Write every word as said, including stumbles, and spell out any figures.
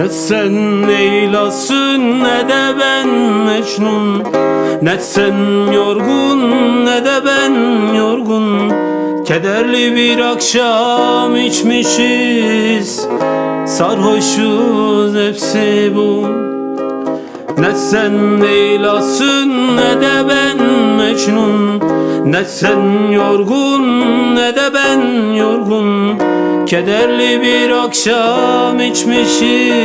Ne sen Leylasın ne de ben Mecnun. Ne sen yorgun ne de ben yorgun. Kederli bir akşam içmişiz, sarhoşuz, hepsi bu. Ne sen Leylasın ne de ben Mecnun. Ne sen yorgun ne de ben yorgun. Kederli bir akşam içmişiz,